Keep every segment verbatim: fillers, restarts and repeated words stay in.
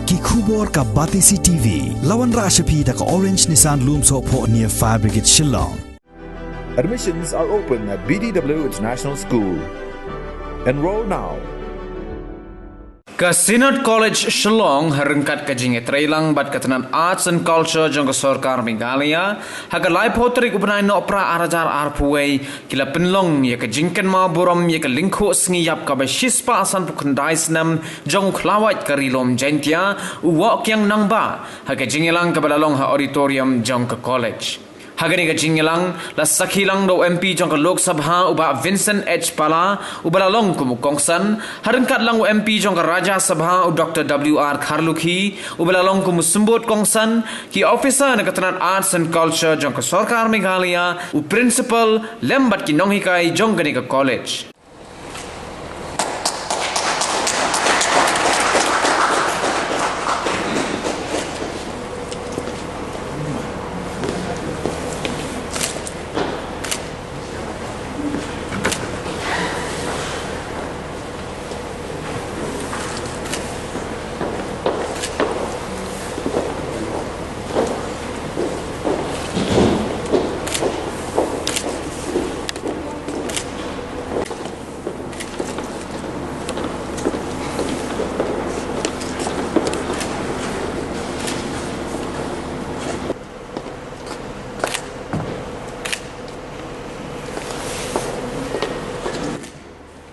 Ki khubor ka Batesi T V. La wanrah sha phi da ka Orange Nissan Lumsohphoh near Fire Brigade Shillong. Admissions are open at B D W International School. Enroll now. Ka Synod College Shillong ha ryngkat ka jingïatreilang bad ka tnat Arts and Culture jong ka Sorkar Meghalaya ha ka laiphew tarik u bnai Nohprah ar hajar arphew wei ki la pynlong ïa ka jingkynmaw burom ïa ka lyngkhuh sngi ïap kaba shispah sanphew khyndai snem jong u khlawait ka Ri Lum Jaiñtia u Woh Kiang Nangbah ha ka jingïalang kaba la long ha auditorium jong ka college. Ha kane ka jingïalang la sakhi lang da u M P jong ka Lok Sabha u Bah Vincent H Pala uba la long kum u kongsan, ha ryngkat lang u M P jong ka Rajya Sabha u Doctor W R Kharlukhi uba la long kum u symbud kongsan, ki officer na ka tnat Arts and Culture jong ka Sorkar Meghalaya, u principal lem bad ki nonghikai jong kane ka college.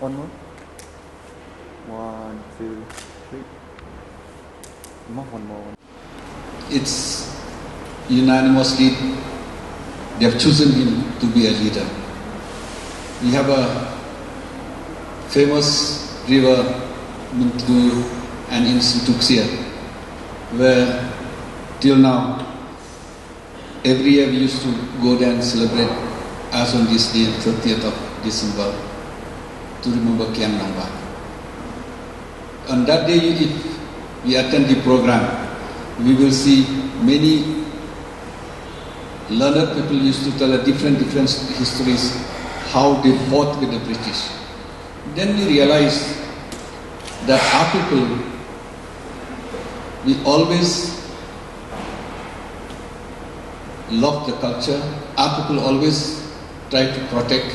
One more. One, two, three. Come on, one more. One. It's unanimously they have chosen him to be a leader. We have a famous river, Myntdu, and in Syntuxia, where till now every year we used to go there and celebrate as on this day, thirtieth of December, to remember Kiang Nangbah. On that day, if we attend the program, we will see many learned people used to tell a different, different histories, how they fought with the British. Then we realize that our people, we always love the culture. Our people always try to protect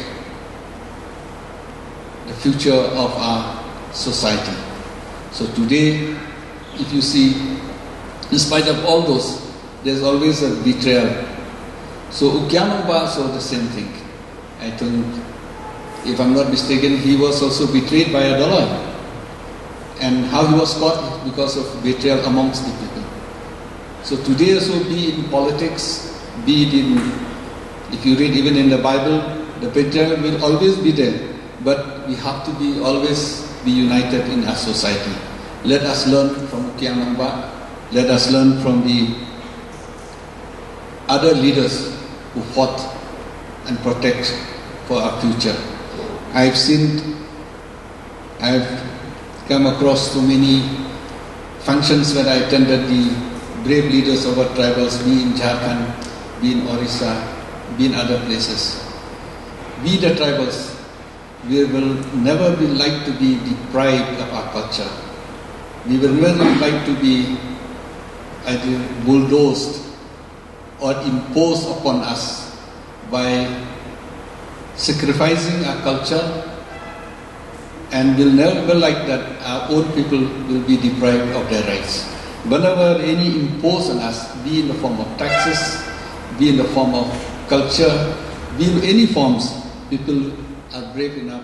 the future of our society. So today, if you see, in spite of all those, there's always a betrayal. So u Kiang Nangbah saw the same thing. I think, if I'm not mistaken, he was also betrayed by a Doloi. And how he was caught is because of betrayal amongst the people. So today also, be it in politics, be it in, if you read even in the Bible, the betrayal will always be there. But we have to be always be united in our society. Let us learn from Kiang Nangbah. Let us learn from the other leaders who fought and protect for our future. I've seen, I've come across so many functions where I attended, the brave leaders of our tribals, be in Jharkhand, be in Orissa, be in other places. We the tribals, we will never be like to be deprived of our culture. We will never like to be either bulldozed or imposed upon us by sacrificing our culture, and will never be like that our own people will be deprived of their rights. Whenever any impose on us, be in the form of taxes, be in the form of culture, be in any forms, people are brave enough